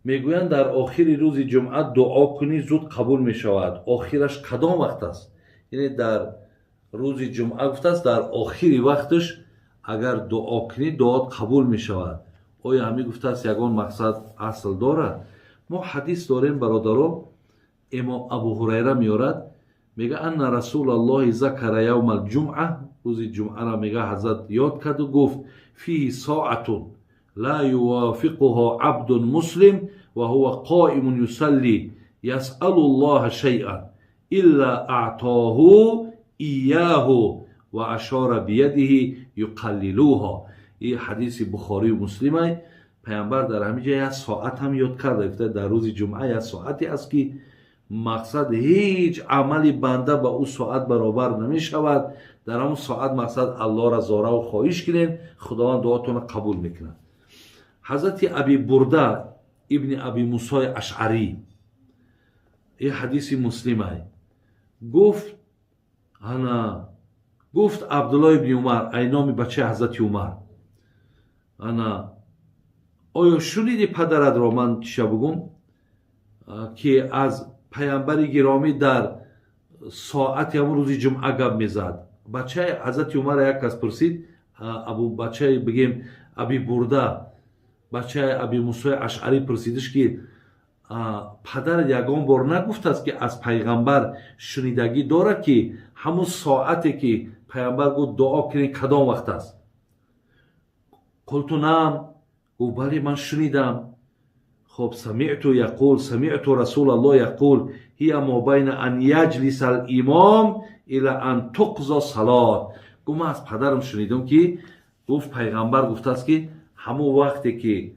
Мегӯянд дар охири рӯзи ҷумъа дуо кунӣ зуд қабул мешавад. Охираш кадом вақт аст? Яъне дар рӯзи ҷумъа гуфтааст дар охири вақташ агар дуо кунӣ дуот қабул мешавад. Оё ҳамин гуфтааст ягон мақсад асл дорад? Мо ҳадис дорем бародаро, имом Абу Ҳурайра меорад, мега анна расулаллоҳи закара явмал ҷумъа, рӯзи ҷумъаро мега ҳазрат ёд карду гуфт фиҳи соатун ла ювофиқуҳо абдун муслим ва ҳува қоимун юсалли ясъалу ллоҳа шайъан илла аътоҳу ияҳу ва ашора биядиҳи юқаллилуҳо. Ин ҳадиси Бухорию Муслимай. Пайғамбар дар ҳамин ҷа як соат ҳам ёд карда, гуфта дар рӯзи ҷумъа як соате аст ки мақсад ҳеҷ амали банда ба ӯ соат баробар намешавад. Дар ҳамон соат мақсад Аллоҳро зораву хоҳиш кунед, Худованд дуотонро қабул мекунад. Ҳазрати Аби Бурда ибни Аби Мусои Ашъарӣ, ин ҳадиси Муслимай, гуфт ана гуфт Абдулло ибни Умар, ай номи бачаи ҳазрати Умар, ана оё шуниди падаратро ман чиша бугум ки аз пайғамбари гиромӣ дар соати ҳамон рӯзи ҷумъа гап мезад? Бачаи ҳазрати Умарро як кас пурсид, абу бачаи бигем Аби Бурда, бачаи Аби Мусои Ашъарӣ пурсидиш ки падарат ягон бор нагуфтааст ки аз пайғамбар шунидагӣ дорад ки ҳамон соате ки пайғамбар гуфт дуо кунед кадом вақт аст? Қулту наам. Гуфт бале ман шунидам. Хоб самиъту яқул самиъту расулаллоҳ яқул ҳия мо байна ан яҷлиса алимом ила ан туқзо салот. Гуфт ман аз падарам шунидам ки гуфт пайғамбар гуфтааст ки ҳамон вақте ки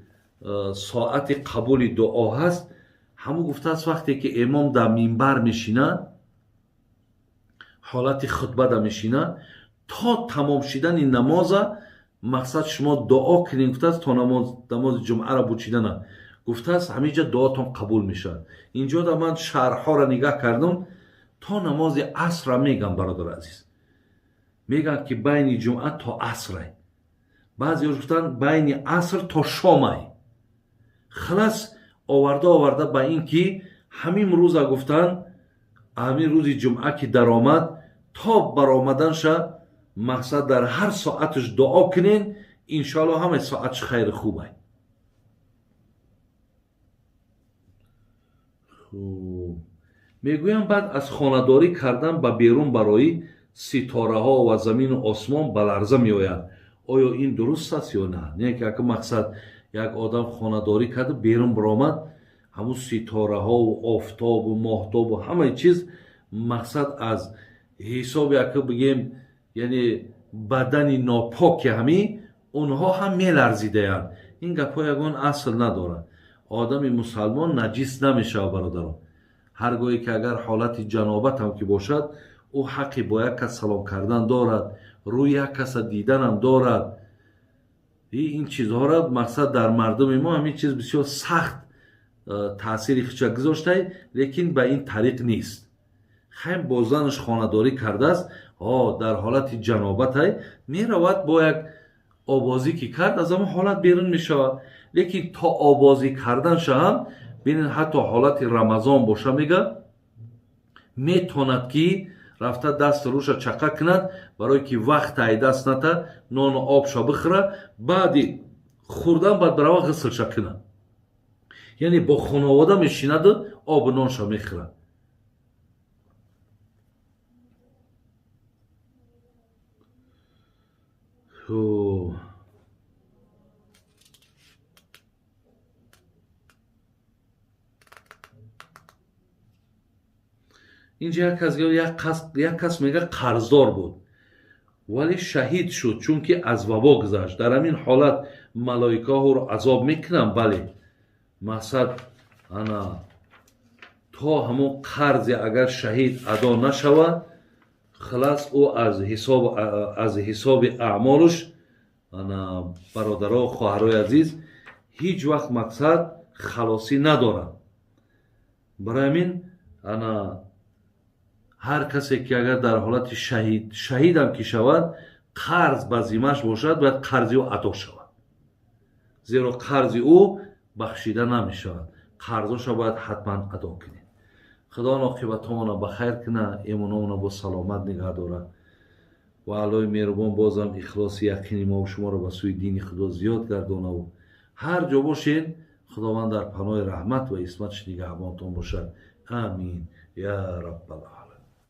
соати қабули дуо ҳаст, ҳамон гуфтааст вақте ки имом дар минбар мешинад, ҳолати хутба да мешинад, то тамом шидани намоза мақсад шумо дуо кунед гуфтааст то намози ҷумъаро бучидана. Гуфтааст ҳамин ҷа дуотон қабул мешавад. Инҷо да ман шарҳҳоро нигаҳ кардам, то намози асрра мегам бародари азиз. Мегӯянд ки байни ҷумъа то асрай. Баъзеҳо гуфтанд байни аср то шомай. Халас оварда оварда ба ин ки ҳамин рӯза гуфтанд, ҳамин рӯзи ҷумъа ки даромад то баромаданша мақсад дар ҳар соаташ дуо кунен, иншоалло ҳамаи соатш хайри хубай. Хуб мегӯям баъд аз хонадорӣ кардан ба берун барои ситораҳо ва замину осмон ба ларза меояд. Оё ин дуруст аст ё на? Не ки ака мақсад як одам хонадорӣ кард берун баромад, ҳамун ситораҳову офтобу моҳтобу ҳамаи чиз мақсад аз ҳисоби ака бигем, яъне бадани нопоки ҳамӣ онҳо ҳам меларзидаянд. Ин гапҳо ягон асл надорад. Одами мусалмон наҷис намешавад бародарон. Ҳар гоҳе ки агар ҳолати ҷанобат ҳам ки бошад, ӯ ҳаққи бо як кас салом кардан дорад, рӯи як каса диданам дорад. Ин чизҳоро мақсад дар мардуми мо ҳамин чиз бисёр сахт таъсири хича гузоштай, лекин ба ин тариқ нест. Хайм бо занаш хонадорӣ кардааст, дар ҳолати ҷанобатай меравад бо як обозӣ ки кард аз ҳамон ҳолат берун мешавад. Лекин то обозӣ карданша ҳам бинед, ҳатто ҳолати Рамазон боша мега метонад ки рафта даст рӯша чақа кунад, барое ки вақт ай даст ната, нону обша бихӯра, баъди хӯрдан баъд барава ғуслша кунад. Яъне бо хонавода мешинаду обу нонша мехӯрад. Инҷа як кас мега қарздор буд, вале шаҳид шуд, чунки аз вабо гузашт. Дар ҳамин ҳолат малоикаҳоро азоб мекунанд. Бале, мақсад ана то ҳамон қарзе агар шаҳид адо нашавад, халас ӯ аз ҳисоби аъмолаш, ана бародаро хоҳарои азиз, ҳеҷ вақт мақсад халосӣ надорад. Барои ҳамин ана ҳар касе ки агар дар ҳолати шаҳидам ки шавад, қарз ба зиммаш бошад, бояд қарзи ӯ адо шавад, зеро қарзи ӯ бахшида намешавад. Қарзоша бояд ҳатман адо кунед. Худо оқибатҳомона ба хайр куна, эмономона бо саломат нигаҳ дорад ва Аллоҳи меҳрубон бозам ихлоси яқини мову шуморо ба сӯи дини Худо зиёд гардонаву ҳар ҷо бошед, Худованд дар паноҳи раҳмат ва исматаш нигаҳбонтон бошад. Амин я раббал.